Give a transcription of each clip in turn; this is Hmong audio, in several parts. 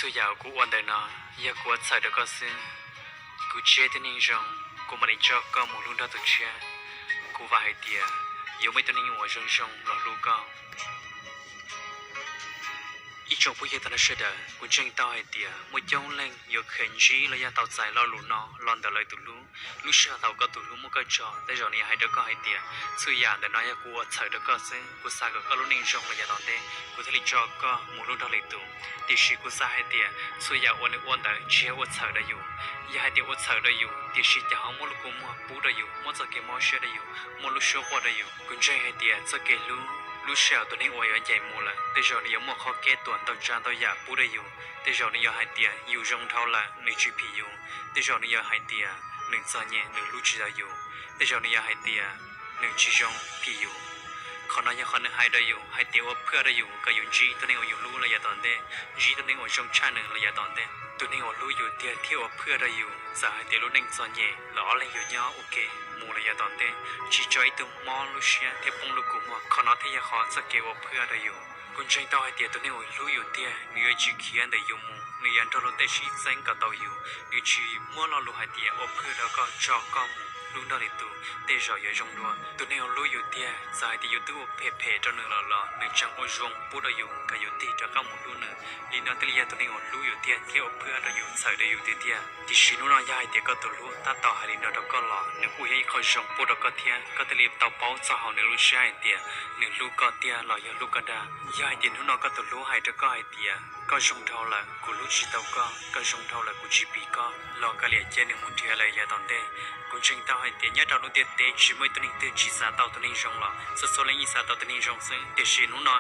Txhua yam kuv ua ntawm no yog kuv ua txhawm rau koj xwb. Kuv tsis yog ib tug neeg zoo, kuv mam li tso koj mus hlub nrog tus tshiab. Kuv vam hais tias yuav muaj ib tug neeg uas zoo zoo los hlub koj. Ib tsoom phooj ywg tag nrho sawv daws, kuv ntseeg tau hais tias muaj coob leej yuav khav ntsib los yog tau txais lo lus no los ntawm lawv tus hlub. Lub sij hawm thaum koj tus hlub muab koj tso, tej zaum nws yuav hais rau koj hais tias txhua yam ntawm no yog kuv ua txhawm rau koj xwb, kuv xav kom koj lub neej zoo los yav tom ntej, kuv thiaj li tso koj mus hlub nrog lwm tus. Tiam sis kuv xav hais tias txhua yam uas nws ua ntawd tsis yog ua txhawm rau yus. Yog hais tias ua txhawm rau yus, tiam sis cas ho muab lub kua muag pub rau yus, muab txoj kev mob siab rau yus, muab lub suab quaj rau yus. Kuv ntseeg hais tias txoj kev hlub, lub sij hawm tus neeg uas yuav ncaim mus lawm, tej zaum nws yuav muaj qhov kev tuam ntau tsav ntau yam pub rau yus. Tej zaum nws yuav hais tias yus zoo dhau lawm nws tsis phim yus. Tej zaum nws yuav hais tias nws txom nyem nws hlub tsis tau yus. Tej zaum nws yuav hais tias nws tsis zoo phim yus. Qhov no yog qhov nws hais rau yus hais tias ua phwaj rau yus kom yus ntsib tus neeg uas yus hlub los yav tom ntej, ntsib tus neeg uas zoo tshaj nws los yav tom ntej. Tus neeg uas hlub yus tiag thiaj ua phwaj rau yus, txawm hais tias lub neej txom nyem los ob leeg yuav nyob ua ke mus los yav tom ntej, tsis tso ib tug mob lub siab thiab poob lub kua muag. Qhov no thiaj yog qhov txoj kev ua phwaj rau yus. Kuv ntseeg tau hais tias tus neeg uas hlub yus tiag, nws yuav tsis khiav ntawm yus mus, nws yuav nrog luag tej sib txeeb kom tau yus. Nws tsis muab lo lus hais tias ua phwaj rau koj tso koj mus hlub nrog lwm tus, tej zaum yuav zoo dua. Tus neeg uas hlub yus tiag, txawm hais tias yus twb ua phem phem rau nws lawm los nws tseem ua zoo pub rau yus kom yus tig rov qab mus hlub nws. Li no thiaj li yog tus neeg uas hlub yus tiag thiab ua phwaj rau yus, txhawm rau yus tiag tiag. Tiam sis hnub no yog hais tias koj tus hlub tab tom hais li no rau koj los nws kuj yog ib qho zoo pub rau koj thiab, koj thiaj li tau paub txog hauv nws lub siab hais tias nws hlub koj tiag los yog hlub koj dag. Yog hais tias hnub no koj tus hlub hais rau koj hais tias koj zoo dhau lawm, kuv hlub tsis tau koj, koj zoo dhau lawm, kuv tsis phim koj, los kav liam cia nws mus nrhiav lawm yav tom ntej. Kuv ntseeg tau hais tias nyob rau lub ntiaj teb tsis muaj ib tug neeg twg tsis xav tau tus neeg zoo los, txhua txhua leej yeej xav tau tus neeg zoo xwb. Tiam sis hnub no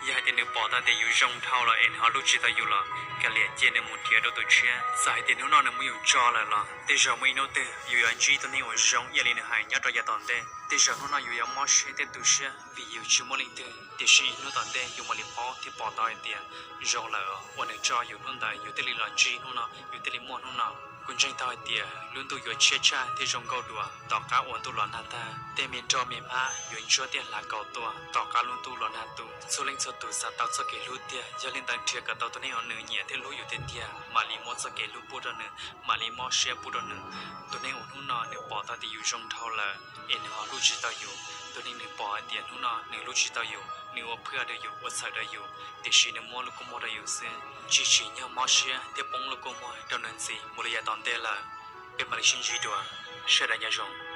yog hais tias nws pom tau tias yus zoo dhau lawm es nws ho hlub tsis tau yus los kav liam cia nws mus nrhiav rau tus tshiab. Txawm hais tias hnub no nws muab yus tso lawm los tej zaum muaj ib hnub twg yus yuav ntsib tus neeg uas zoo ib yam li nws hais nyob rau yav tom ntej. Tej zaum hnub no yus yuav mob siab thiab tu siab vim yus tsis muaj leej twg, tiam sis hnub tom ntej yus mam li paub thiab pom tau hais tias zoo lawm uas nws tso yus hnub ntawd, yus thiaj li los ntsib hnub no, yus thiaj li muaj hnub no. Kuv ntseeg tau hais tias lub ntuj yuav tshiab tshaj thiab zoo nkauj dua tom qab uas ntuj los nag tag. Tej me nroj me hmab yuav ntsuab thiab hlav kaus tuaj tom qab lub ntuj los nag tu. Txhua leej txhua tus xav tau txoj kev hlub tiag, yog li ntawd nrhiav kom tau tus neeg uas nws nyiam thiab hlub yus tiag tiag, mam li muab txoj kev hlub pub rau nws, mam li mob siab pub rau nws. Tus neeg uas hnub no nws pom tau tias yus zoo dhau lawm es nws ho hlub tsis tau yus, tus neeg nws pom hais tias hnub no nws hlub tsis tau yus, nws ua phwaj rau yus, ua txhawm rau yus, tiam sis nws muab lub kua muag rau yus xwb, tsis tsim nyog mob siab thiab poob lub kua muag rau nws ntxiv mus li yav tom ntej lawm. Peb mam li sib ntsib dua, sawv daws nyob zoo.